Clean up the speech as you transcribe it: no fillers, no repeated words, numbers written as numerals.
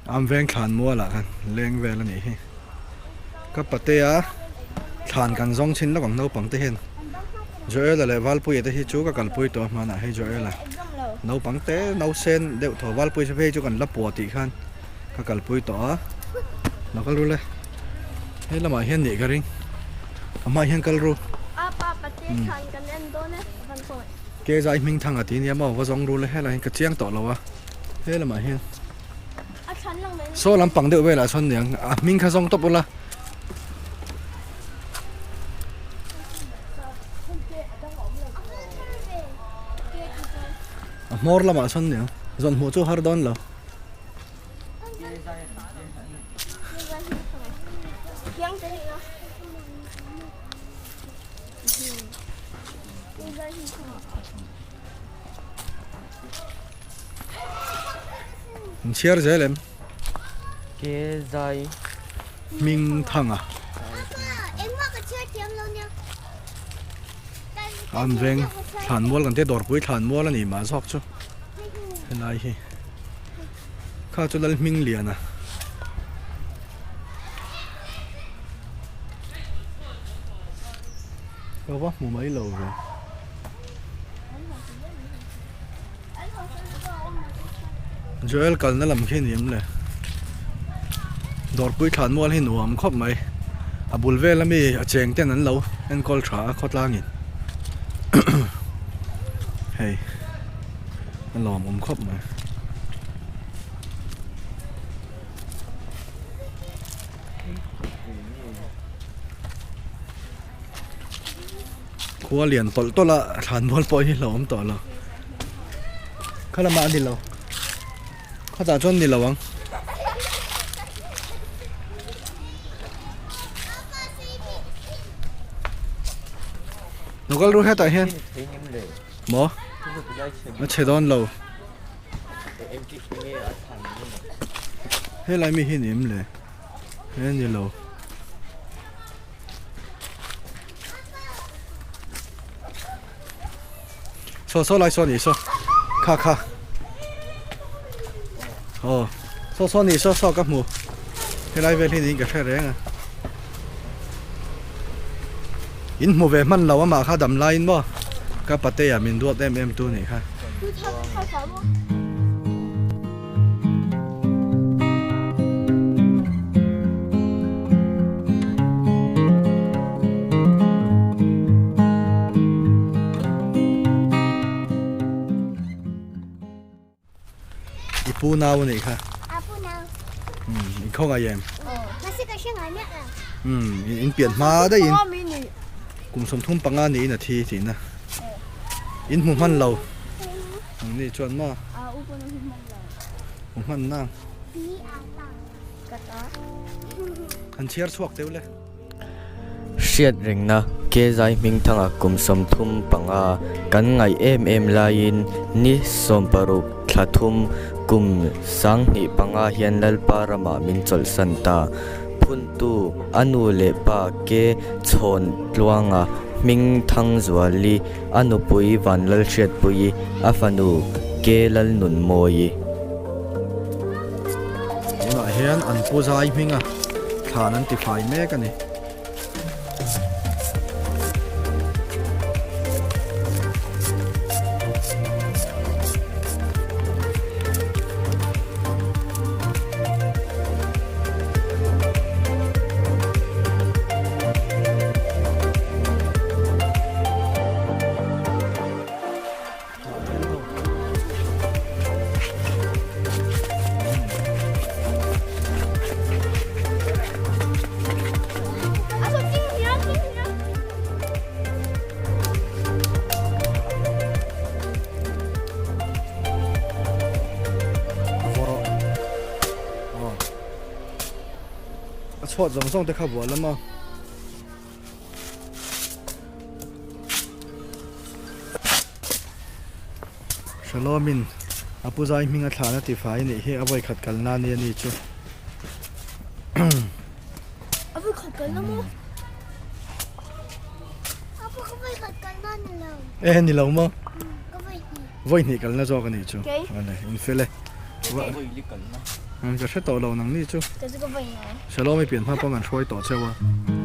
Am veng thlan mual ah khan leng vel a nih hi ka patea thlan kan zawng chhin lawk ang naupang te hian Joel-a leh Valpuia te hi chu ka kalpui tawh a hmanah hei Joel-a naupang te nausen deuh thaw Valpuia te phei chu kan la puah tih khan ka kalpui tawh a lo kal ru le he lamah hian nih ka ring a hmaah hian kal ru ke zai hming thang a ti nia maw va zawng ru le helaiah hian ka chiang tawh lo a he lamah hian saw lampang deuh velah sawn niang a hming kha zawng tawp ula. A hmawr lamah sawn niang zawn hmuh chu har dawn lo. In chhiar zel em? Ke zai. Hming thang a. An veng thlan mual kan tia dawrpui thlan mual a ni mah zawk chu helai hi kha chu lal hming lian a. Ka va hmu mai lo ve. Joel kalna lam khi ni em le? Dawrpui thlan mual hi nuam khawp mai. A bul vel ami a cheng ten an lo enkawl tha a khawtlangin. Hei a lawmawm khawp mai. Khua lian tawlh tawlh a thlan mual pawh hi hlauhawm tawh lo kha lamah a ni lo khawtah chuan ni lo ang. Lo kal ru hetah hian maw a chhe dawn lo helai mi hi ni em le he ni lo. Saw saw lai saw ni saw kha kha aw saw saw ni saw saw ka hmu helai vel hi niin ka hre reng a in hmu ve hman lo amah kha dam laiin maw ka patea min duat em em tu nih kha. I pu nau a nih kha. A pu nau. Um, i khawngaih em? Mahse ka hre ngai miah lo. Um, in pian hma daih in. Kum 35 niin a thi tihna. In hmu hman lo. Ang ni chuan maw? Hmu hman nang. Han chhiar chhuak teuh le. Hriat rengna ke zai hming thanga kum 35 kan ngaih em em laiin ni 60 thla thum kum 2005 hian Lalpa ramah min chawlhsan ta. Phuntu a nu leh pa ke chhawn tluanga hming thang zuali A nupui Vanlalhriatpuii, a fanu Ke Lalnunmawii. Tunah hian an pu zai hminga thlan an tifai mek a ni. A chhuat zawng zawng te kha bual lam a. Shalom-in a pu zai hming a thlan a ti fai anih hi a vawi khat kalna a ni a ni chu. A vawi khat kalna maw? A pu ka vawi khat kalna ni lo. E ni lo maw? Ka vawi hnih. Vawi hnih kalna zawk a nih chu. Kei. Awle in fel e. Vawi li kalna. Ka hre tawh lo nang ni chu. Shalom i pian hma pawh kan hruai tawh cheu a.